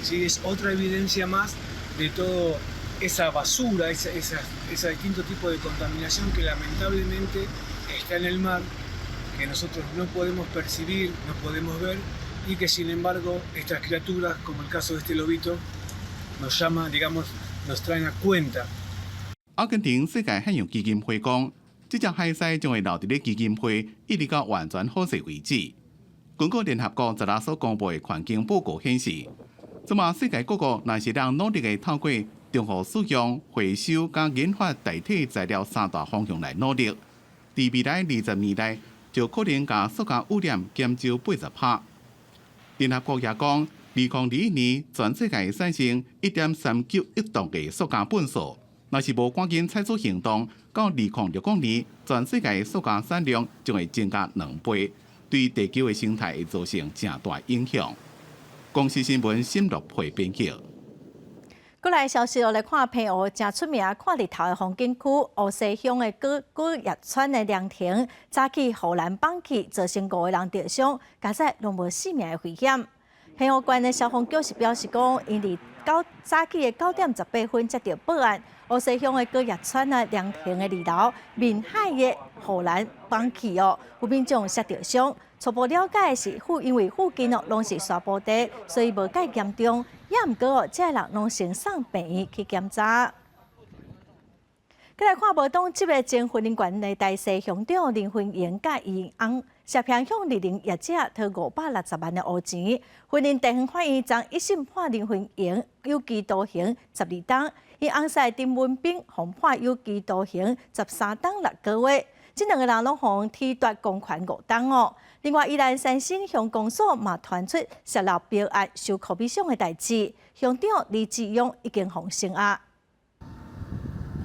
¿Sí? Es otra evidencia más de toda esa basura, ese distinto tipo de contaminación que lamentablemente está en el mar, que nosotros no podemos percibir, no podemos ver, y que sin embargo estas criaturas, como el caso de este lobito, nos llama, digamos, nos traen a cuenta. 阿根廷世界海洋基金會講，這隻海獅將會留佇咧基金會，一直到完全好勢為止。根據聯合國十六所公布的環境報告顯示，這馬世界各國若是人努力的透過重複使用、回收佮研發代替材料三大方向來努力，佇未來20年內就可能共塑膠污染減少80%。聯合國也講，2021年全世界產生1.39億噸的塑膠糞掃，若是無趕緊採取行動，到2060年，全世界塑膠產量將會增加2倍，對地球的生態會造成誠大影響。公視新聞沈樂培編輯。過來消息，我來看澎湖誠出名看日頭的風景區，湖西鄉的古古葉村的涼亭，早起予人綁去，造成五個人著傷，加載攏無性命的危險。澎湖縣的消防局是表示講，𪜶佇早起的9點18分接到報案，湖西鄉的古葉村啊涼亭的二樓面海的護欄崩去哦，有民眾摔著傷。初步了解是因為附近哦攏是沙坡地，所以無蓋嚴重。也毋過哦，這个人攏先送病院去檢查。閣來看無黨籍的前雲林縣的大勢鄉長林芬榮佮伊翁涉嫌向綠能業者討560萬的烏錢。雲林地方法院昨一審判林芬榮有期徒刑12冬，伊翁婿丁文彬予判有期徒刑13冬6個月。這兩個人攏予褫奪公權5冬哦。另外，宜蘭三星鄉公所嘛傳出洩漏標案收可比賞的代誌，鄉長李志勇已經予聲押。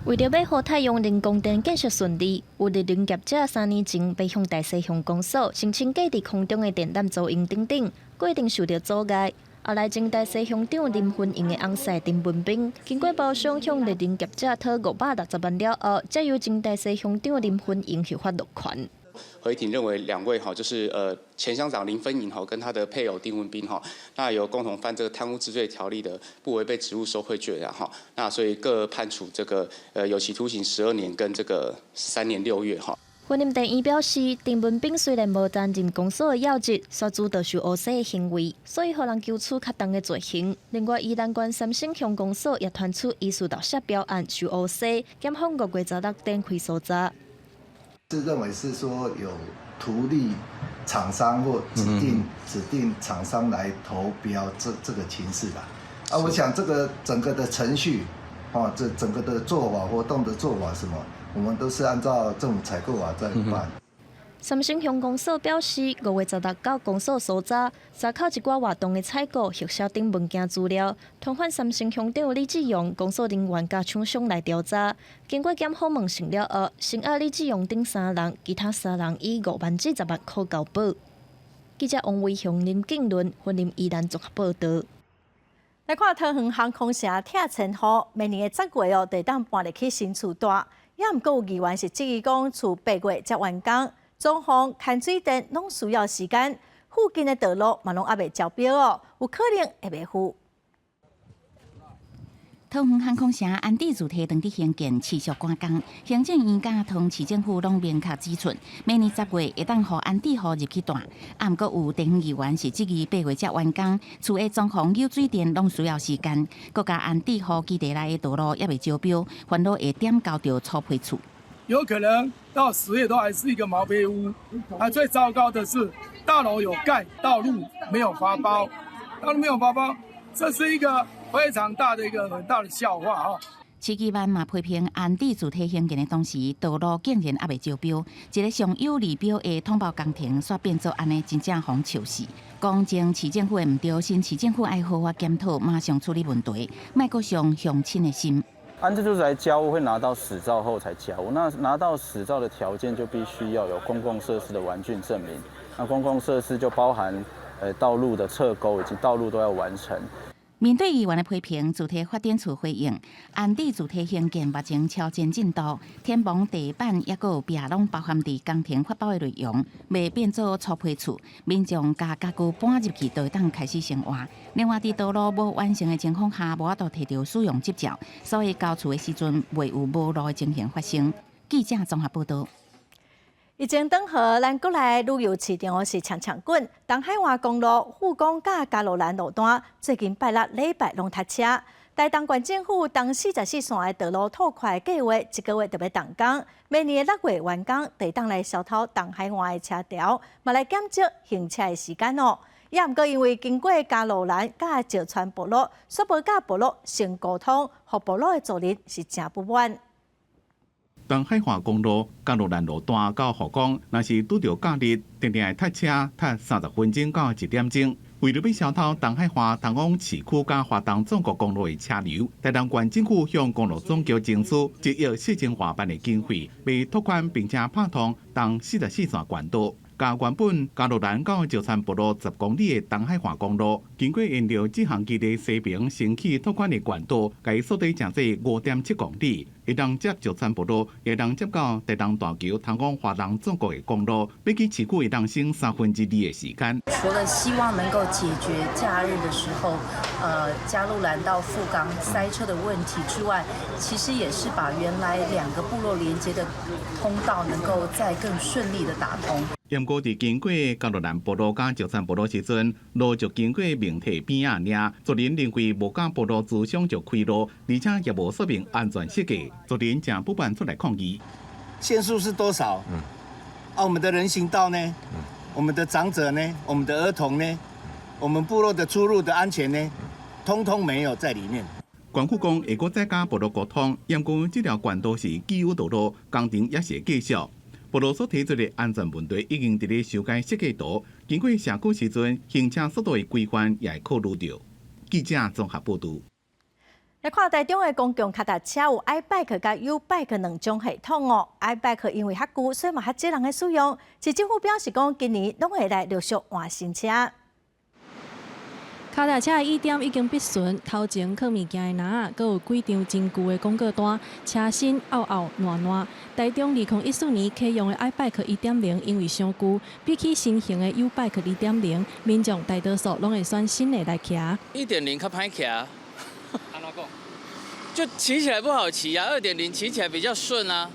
為著欲予太陽能光電建設順利，有綠能業者3年前欲向大勢鄉公所申請架佇空中的電纜租用等等，過程受著阻礙。後來，前大勢鄉長林芬榮的翁婿丁文彬，經過包商向綠能業者討560萬了後，才由前大勢鄉長林芬榮核發落權。合議庭認為兩位哈，就是前鄉長林芬穎哈跟他的配偶丁文彬哈，那有共同犯這個貪污治罪條例的不違背職務收賄罪啊哈，那所以各判處這個有期徒刑12年跟這個3年6月哈。雲林地院表示，丁文彬雖然無擔任公所的要職，卻主導收烏紗的行為，所以予人求處較重的罪行。另外，宜蘭縣三星鄉公所也傳出疑似盜寫標案收烏紗，檢方5月16展開搜查。是認為是說有圖利廠商或指定廠商來投標這個情勢啦。啊，我想這個整個的程序，哦，這整個的做法活動的做法什麼，我們都是按照政府採購法在辦。三星鄉公所表示，5月16到公所搜查，查扣一寡活動的採購、核銷等文件資料，傳喚三星鄉長李志勇、公所人員佮廠商來調查。經過檢方問訊了後，聲押李志勇等三人，其他三人以5萬至10萬塊交保。記者王維雄、林敬倫，雲林宜蘭綜合報導。來看桃園航空城拆遷予，明年的10月哦，就當搬入去新厝蹛。也毋過有議員是質疑講，厝8月才完工，裝潢、牽水電攏需要時間，附近的道路嘛攏猶未招標哦，有可能會袂付。桃園航空城安置主體當佇興建，持續趕工。行政院佮桃園市政府攏明確指出，明年10月會當予安置戶入去蹛。啊，毋過有地方議員是質疑8月才完工，厝的裝潢、有水電攏需要時間，閣加安置戶基地內的道路猶未招標，煩惱會點交著粗皮厝。有可能到10月都還是一個毛坯屋。啊，最糟糕的是大樓有蓋，道路沒有發包，道路沒有發包，這是一個非常大的一個很大的笑話啊！市議員嘛批評安置主體興建的同時，道路竟然猶未招標，一个上有里標的統包工程，煞變做按呢，真正予人笑死。講前市政府的毋對，新市政府愛好好檢討，馬上處理問題，莫閣傷鄉親的心。安置住宅交屋會拿到使照後才交屋，那拿到使照的條件就必須要有公共設施的完竣證明。那公共設施就包含道路的側溝以及道路都要完成。面對議員的批評，主體發展處回應：安置主體興建目前超前進度，天棚地板抑閣有壁攏包含佇工程發包的內容，袂變做粗皮厝，民眾共家具搬入去就會當開始生活。另外，佇道路無完成的情況下，無法度提著使用執照，所以交厝的時陣袂有無路的情形發生。記者綜合報道。疫情轉好，咱國內旅遊市場是強強滾。東海岸公路富岡佮嘉路蘭路段最近拜六禮拜攏塞車。台東縣政府東44線的道路拓寬計劃，這个月就欲動工。明年的6月完工，就會當來消除東海岸的車潮，嘛來減少行車的時間哦。也毋過因為經過嘉路蘭佮石川部落，煞無佮部落先溝通，予部落的族人是誠不滿。東海岸公路嘉路蘭路段到富岡，若是拄著假日，定定會塞車，塞30分鐘到1點鐘。為著欲消除東海岸通往市區佮花東縱谷公路的車流，台東縣政府向公路總局爭取1億4000外萬的經費，欲拓寬並且拍通東44線冠道。共原本嘉路蘭到石川部落10公里的東海岸公路，經過沿著這項基地西平新起拓寬的冠道，共縮短成做5.7公里，會當接石川部落，會當接到台東大橋通往花東縱谷的公路，比起市區會當省2/3的時間。除了希望能夠解決假日的時候，嘉路蘭到富岡塞車的問題之外，其實也是把原來兩個部落連接的通道能夠再更順利的打通。毋過佇經過嘉路蘭部落佮石川部落時陣，路就經過明堤邊仔爾，族人認為無佮部落諮商就開路，而且也無說明安全設計，族人誠不滿出來抗議。限速是多少？啊，我們的人行道呢？我們的長者呢？我們的兒童呢？我們部落的出入的安全呢？通通沒有在裡面。縣府講會閣再佮部落溝通，毋過這條冠道是既有道路，工程也是會繼續。部落所提出的安全問題已經佇咧修改設計圖，經過社區時陣，行車速度的規範也會考慮著。記者綜合報導。來看台中的公共跤踏車有 iBike 佮 YouBike 兩種系統哦。iBike 因為較舊，所以嘛較少人咧使用。市政府表示講，今年攏會來陸續換新車。跤踏車的椅墊已經必損，頭前囥物件的籃仔，閣有幾張真舊的廣告單，車身漚漚爛爛。台中2014年啟用的 iBike 1.0，因為傷舊，比起新型的 YouBike 2.0，民眾大多數攏會選新的來騎。 1.0較歹騎，按怎講？就騎起來不好騎啊，2.0騎起來比較順啊。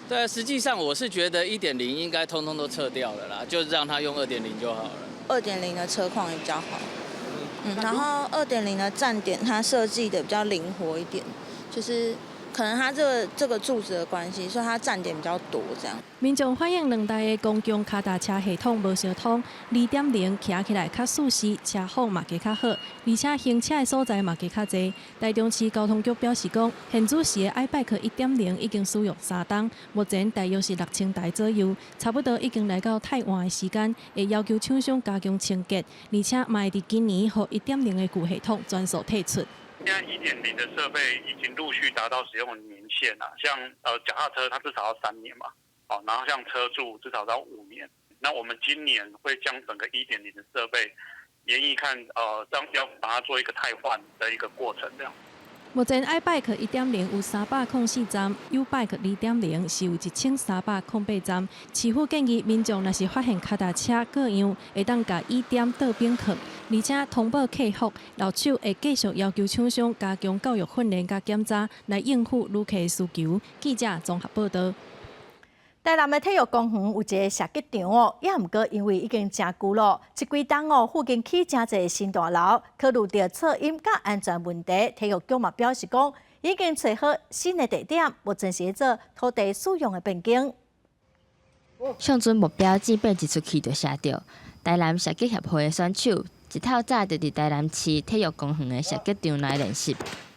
對啊，實際上我是覺得1.0應該通通都撤掉了啦，就讓他用2.0就好了。2.0的車況也比較好。然後2.0的站點它設計的比較靈活一點，就是可能它這個柱子的關係，所以它站點比較多這樣。民眾反映兩台的公共跤踏車系統無相通，2.0騎起來較舒適，車風嘛加較好，而且行車的所在嘛加較濟。台中市交通局表示講，現主時的 iBike 1.0已經使用3冬，目前大約是6000台左右，差不多已經來到汰換的時間，會要求廠商加強清潔，而且嘛會佇今年予1.0的舊系統全數退出。現在1.0的設備已經陸續達到使用的年限了，像腳踏車它至少要3年嘛，哦，然後像車柱至少要5年。那我們今年會將整個1.0的設備研議看，這樣要把它做一個汰換的一個過程，這樣。目前 iBike 1.0有304站，YouBike 2.0是有1308站。市府建議民眾若是發現跤踏車過樣，會當共椅墊倒反囥，而且通報客服，樓手會繼續要求廠商加強教育訓練佮檢查，來應付旅客的需求。記者綜合報道。台南的體育公園有一个射擊場哦，也毋過因為已經誠舊咯，這幾冬哦附近起誠濟新大樓，考慮著噪音佮安全問題，體育局嘛表示講，已經揣好新的地點，目前是做土地使用的變更。相準目標，箭靶一出去就射著。台南射擊協會的選手一透早就佇台南市體育公園的射擊場內練習。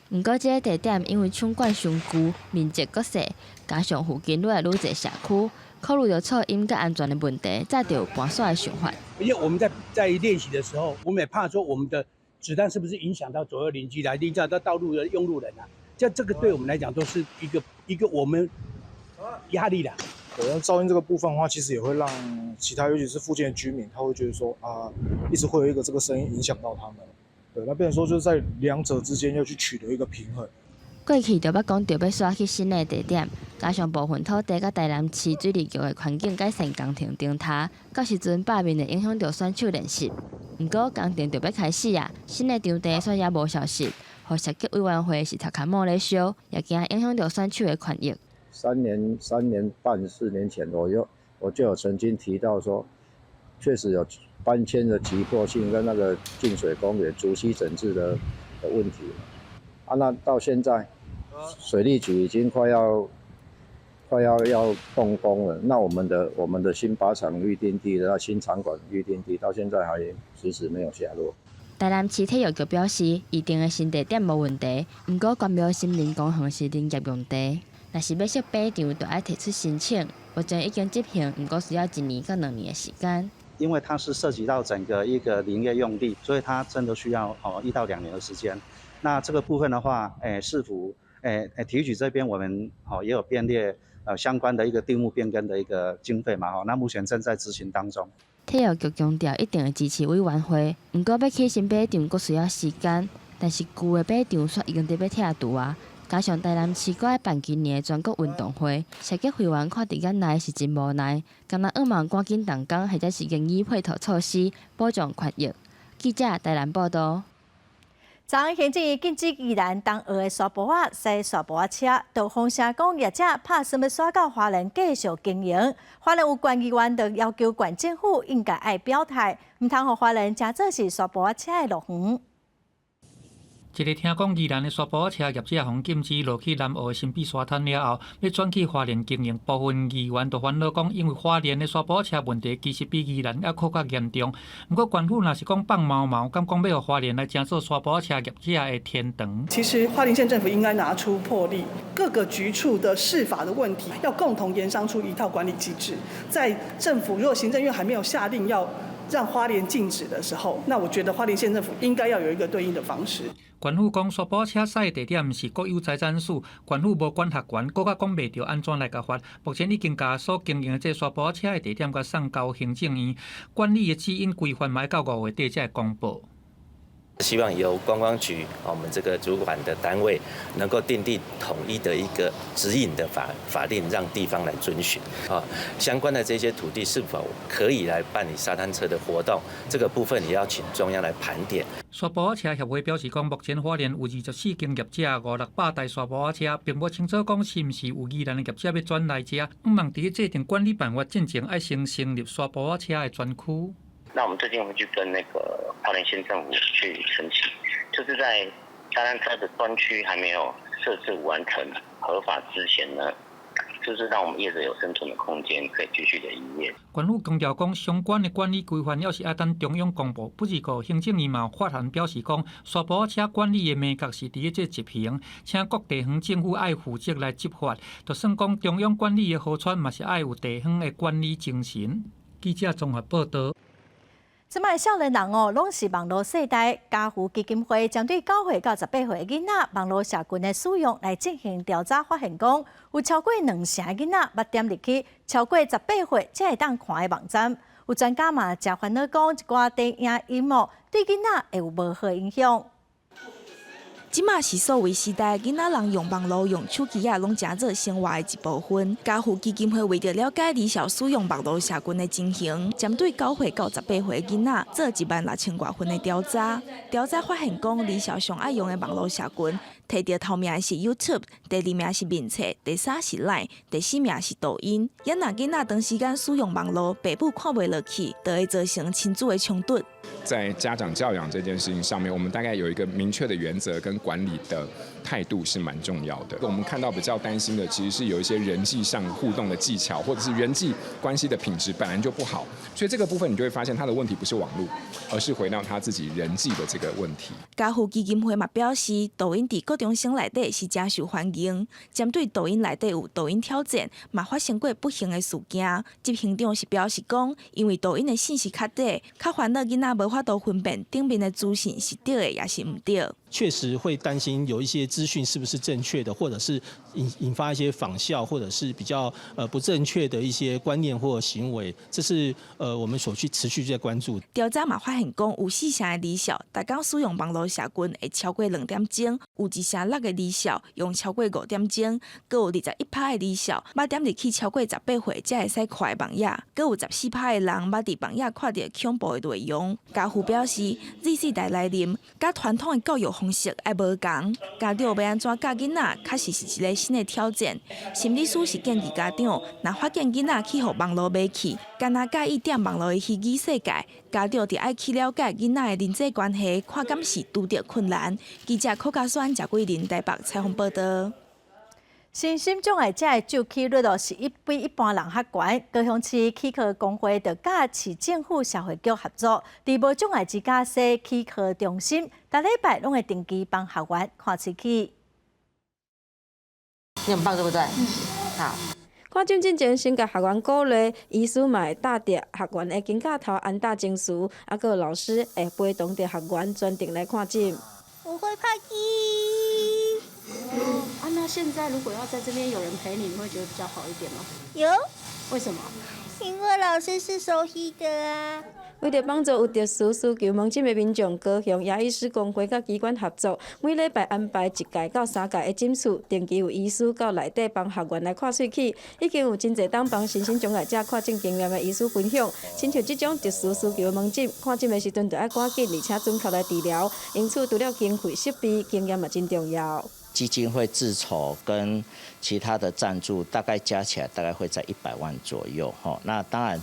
毋過，這个地點因為場館傷舊、面積閣細，加上附近愈來愈濟社區，考慮著噪音佮安全的問題，早就有搬煞的想法。因為我們在練習的時候，我們也怕說我們的子彈是不是影響到左右鄰居來，影響到道路的用路人啊？這個對我們來講都是一個我們壓力啦。對，那噪音這個部分的話，其實也會讓其他，尤其是附近的居民，他會覺得說啊，一直會有一個這個聲音影響到他們。對，那變成說就是在兩者之間要去取得一個平衡。過去就捌講著欲徙去新的地點，加上部分土地佮台南市水利局的環境改善工程頂頭，到時陣罷免會影響著選手練習。毋過工程就欲開始啊，新的場地煞猶無消息，予射擊委員會是頭殼毛咧燒，也驚影響著選手的權益。3年、3年半、4年前，我就有曾經提到說，確實有搬遷的急迫性跟那個淨水公園竹溪整治的問題。啊，那到現在水利局已經快要動工了，那我們的新靶場預定地的那新場館預定地，到現在還遲遲沒有下落。台南市體育局表示，預定的新地點無問題，毋過關廟森林公園是林業用地。若是欲設靶場，就愛提出申請。目前已經執行，毋過需要1年到2年的時間。因為它是涉及到整個一個林業用地，所以它真的需要哦1到2年的時間。那這個部分的話，市府體育局這邊我們哦也有編列相關的一個定目變更的一個經費嘛，吼，那目前正在執行當中。體育局強調一定會支持委員會，毋過欲起新靶場，閣需要時間。但是舊的靶場煞已經佇欲拆除啊。加上台南市閣愛辦今年的全國運動會，射擊會員看佇眼內是真無奈，敢若向望趕緊動工，或者是研擬配套措施保障權益。記者台南報道。昨昏行政院禁止宜蘭東澳的沙埔仔駛沙埔仔車，就風聲講業者拍算欲徙到花蓮繼續經營。花蓮有縣議員就要求縣政府應該愛表態，毋通予花蓮成做是沙埔仔車的樂園。一个聽講宜蘭的沙埔仔車業者予禁止落去南澳的神秘沙灘了後，欲轉去花蓮經營，部分議員就煩惱講，因為花蓮的沙埔仔車問題其實比宜蘭猶閣較嚴重。毋過縣府若是講放貓毛，敢講欲予花蓮來成做沙埔仔車業者的天堂？其實花蓮縣政府應該拿出魄力，各個局處的釋法的問題，要共同研商出一套管理機制。在政府如果行政院還沒有下令要讓花蓮禁止的時候，那我覺得花蓮縣政府應該要有一個對應的方式。縣府講沙埔車駛的地點是國有財產署，縣府無管轄權，閣較講袂著按怎來共罰。目前已經共所經營的這沙埔車的地點，共送交行政院管理的指引規範，嘛愛到5月底才會公布。希望由觀光局我們這個主管的單位能夠訂定統一的一個指引的法令，讓地方來遵循啊。相關的這些土地是否可以來辦理沙灘車的活動，這個部分也要請中央來盤點。沙埔仔車協會表示講，目前花蓮有24間業者，五六百台沙埔仔車，並無清楚講是毋是有宜蘭的業者欲轉來遮。向望佇制定管理辦法進前，愛先成立沙埔仔車的專區。那我們最近會去跟那個花蓮縣政府去申請，就是在沙灘車的專區還沒有設置完成合法之前呢，就是讓我們業者有生存的空間，可以繼續的營業。縣府強調講，相關的管理規範猶是愛等中央公布。不過，行政院嘛發函表示講，沙埔車管理的眉角是佇咧這執行，請各地方政府愛負責來執法。就算講中央管理的河川嘛是愛有地方的管理精神。記者綜合報道。這擺少年人哦，攏是網路世代。家扶基金會針對9歲到18歲的囡仔網路社群的使用來進行調查，發現講有超過兩成囡仔捌點入去超過十八歲才會當看的網站。有專家嘛誠煩惱講，一寡電影音樂對囡仔會有無好影響。這馬是數位時代，囡仔人用網路、用手機仔，攏成做生活的一部分。家扶基金會為著了解兒少使用網路社群的情形，針對9歲到18歲的囡仔做1萬6千外份的調查。調查發現講，兒少上愛用的網路社群，提著頭名的是 YouTube，第二名是面冊，第三是 Line，第四名是抖音。也若囡仔長時間使用網路，爸母看袂落去，就會造成親子的衝突。在家長教養這件事情上面，我們大概有一個明確的原則跟管理的態度是蠻重要的。我們看到比較擔心的，其實是有一些人際上互動的技巧，或者是人際關係的品質本來就不好，所以這個部分你就會發現他的問題不是網路，而是回到他自己人際的這個問題。家父基金會嘛表示，抖音佇國中生內底是誠受歡迎，針對抖音內底有抖音挑戰，嘛發生過不幸的事件。執行長是表示講，因為抖音的信息較短，較煩惱囡仔無法度分辨頂面的資訊是對的，抑是毋對。確實會擔心有一些資訊是不是正確的，或者是引發一些仿效，或者是比較不正確的一些觀念或行為，這是我們所去持續在關注。調查嘛發現講，有四成的兒少，逐工使用網路社群會超過2點鐘；有1成6的兒少用超過5點鐘；閣有21%的兒少，捌點入去超過18歲才會使看的網頁；閣有14%的人捌佇網頁看著恐怖的內容。家父表示，Z世代來臨，佮傳統的教育方式愛無仝，家長欲按怎教囡仔，確實是一个新的挑戰。心理師是建議家長，若發現囡仔去予網路迷去，敢若佮意踮網路的虛擬世界，家長就愛去了解囡仔的人際關係，看敢是拄著困難。記者柯家宣、謝桂林台北採訪報導。身心障礙者的就齒率哦，是一比一般人較懸。高雄市齒科公會就佮市政府社會局合作，佇無障礙之家設齒科中心，逐禮拜攏會定期幫學員看喙齒。你很棒，對不對？嗯。好。看診進前，先共學員鼓勵，醫師嘛會搭著學員的肩胛頭安搭情緒，啊，閣有老師會陪同著學員專程來看診。我會怕雞。啊，那現在如果要在這邊有人陪你，你會覺得比較好一點嗎？有。為什麼？因為老師是熟悉的啊。為著幫助有特殊需求門診的民眾，高雄牙醫師公會佮機關合作，每禮拜安排1屆到3屆的診次，定期有醫師到內底幫學員來看喙齒。已經有真濟當幫身心障礙者看診經驗的醫師分享，親像這種特殊需求的門診，看診的時陣就愛趕緊，而且準確來治療。因此，除了經費設備，經驗嘛真重要。基金會自籌跟其他的贊助，大概加起來大概會在100萬左右。吼，那當然。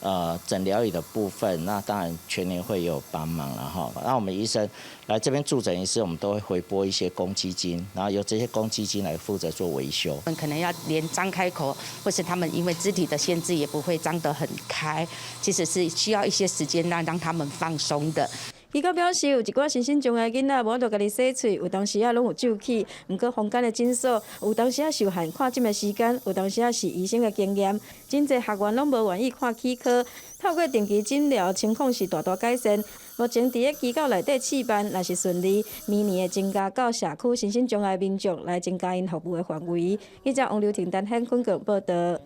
診療椅的部分，那當然全聯會也有幫忙了哈。那我們醫生來這邊駐診醫師，我們都會回撥一些公積金，然後由這些公積金來負責做維修。可能要連張開口，或是他們因為肢體的限制，也不會張得很開。其實是需要一些時間讓他們放鬆的。機構表示，有一寡身心障礙囡仔無法度家己洗喙，有當時仔攏有蛀齒。毋過坊間的診所有當時仔受限看診的時間，有當時仔是醫生的經驗。真濟學員攏無願意看齒科，透過定期診療，情況是大大改善。目前佇咧機構內底試辦，若是順利，明年會增加到社區身心障礙民眾來增加𪜶服務的範圍。記者王劉婷、陳顯坤報導。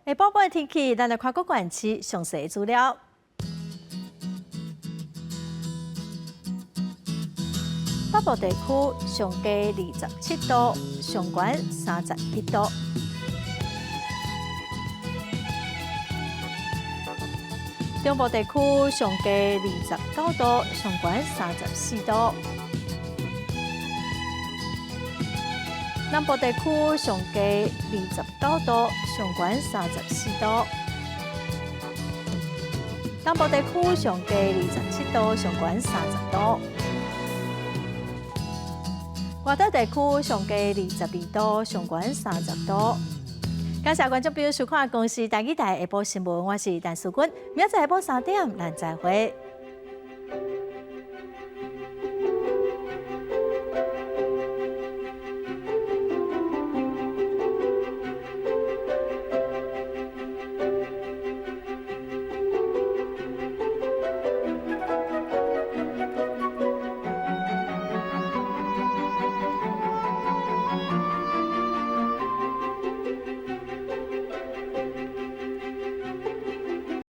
下晡晡的天氣，咱來看各縣市詳細資料。北部地區上低27度，上懸31度。中部地區上低29度，上懸34度。南部地區上低29度，上懸34度。東部地區上低27度，上懸30度。外島地區上低22度，上懸30度。感謝觀眾朋友收看《公視台語台》下晡新聞，我是陳淑君，明仔載下晡3點，咱再會。